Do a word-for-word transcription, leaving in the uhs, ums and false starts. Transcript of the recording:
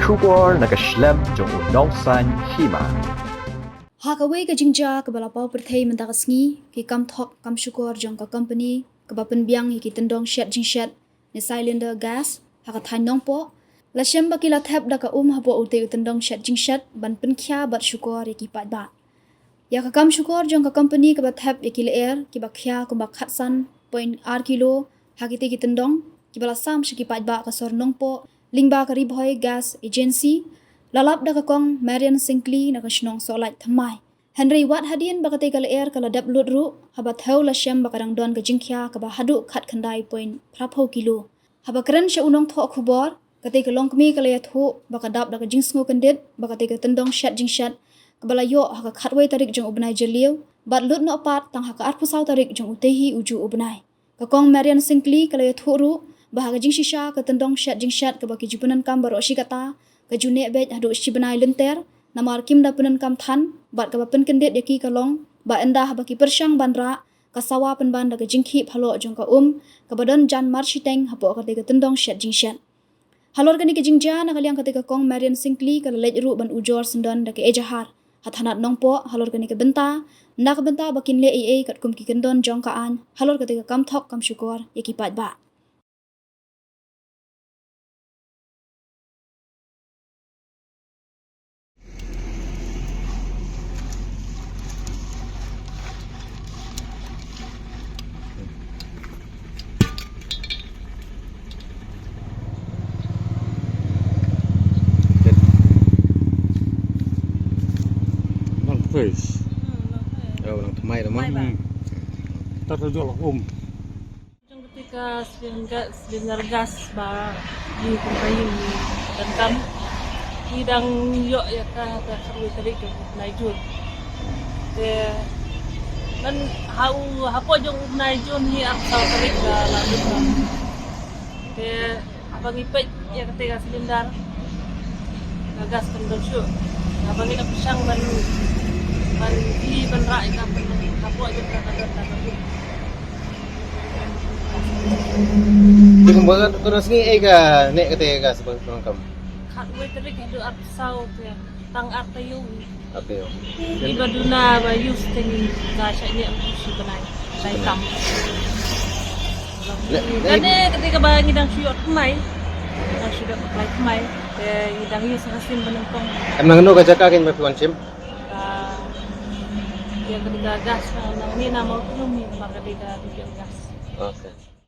Shukor na ka shlem jong u nongsaiñ hima. Ha kawei ka jingjia kaba la paw pyrthei mynta ka sngi, ki kam thok kam shukor jong ka company kaba pynbiang ïa ki tyndong shet jingshet ne cylinder gas ha ka thaiñ Nongpoh, la shem ba ki la thep da ka um hapoh utei u tyndong shet jingshet ban pynkhia bad shukor ïa ki paidbah. Ïa ka kam shukor jong ka company kaba thep ïa ki lyer kiba khia kumba khatsan point ar kilo ha kitei ki tyndong kiba la sam sha ki paidbah ka sor Nongpoh lyngba ka Ri Bhoi Gas Agency, la lap da ka kong Marian Syngkli na ka shnong Sohlait Thymmai. Hynrei wat hadien ba katei ka lyer ka la dep lut ruh, haba thew la shem ba ka dang don ka jingkhia kaba haduh khatkhyndai point phra phew kilo. Haba kren sha u nongthoh khubor, katei ka longkmie ka la ïathuh ba ka dap da ka jingsngewkyndit ba katei ka tyndong shet jingshet kaba la ïoh ha ka khatwei tarik jong u bnai Jylliew bad lut noh pat tang ha ka arphew saw tarik jong utei hi u juh u bnai. Ka kong Marian Syngkli ka la ïathuh ruh ba ha ka jingshisha ka tyndong shet jingshet kaba ki ju pyndonkam baroh shi katta ka ju neh beit haduh shi bnai lynter, namar kim da pyndonkam than, bad kaba pynkyndit ïa ki ka long ba ynda haba ki pyrshang ban rah, ka sawa pynban da ka jingkhih phalok jong ka um kaba don jan marshiteng hapoh katei ka tyndong shet jingshet. Halor kane ka jingjia, na ka liang katei ka kong Marian Syngkli ka la leit ruh ban ujor syndon da ka ejahar ha thanat Nongpoh halor kane ka bynta, na ka bynta ba kin leh ei ei katkum ki kyndon jong ka aiñ halor katei ka kam thok kam shukor ïa ki paidbah. Nang face. Hmm, nang face. Oh, nang thymmai dah, Thymmai mah. Dah. Hmm. Tat tu jol um. Jong kata ka cylinder, cylinder gas ba ngi kum ka ïing ngi donkam, ngi dang ïoh ïa ka ha ka khatwei tarik jong u bnai Jun. Te man ha u hapoh jong u bnai Jun hi arphew saw tarik ka la lut. Te haba ngi peit ïa kata ka cylinder, ka gas kam don shuh. Haba ngi la pyrshang ban, ban ïa ban rah ïa ka, ban hapoh jong ka ka don ka don. Te kumba ka don sngi ei ka neh kata ka gas ba donkam? Khatwei tarik haduh arphew saw te tang ar taïew. Ar taïew. Ngi ba duna ba use te ngi ka shah ñiah shi bnai. Shah tam. Ne, ne. Kane kata kaba ngi dang shu ïoh thymmai. Dang shu ïoh thymmai. Te ngi dang use ha ka sien ba nyngkong. Em, na kano ka jaka kein ba phi wan shim? Ka, ïa kata ka gas na, na ngi na Mawtyrkhym ngi namar kata ka gas. Okay.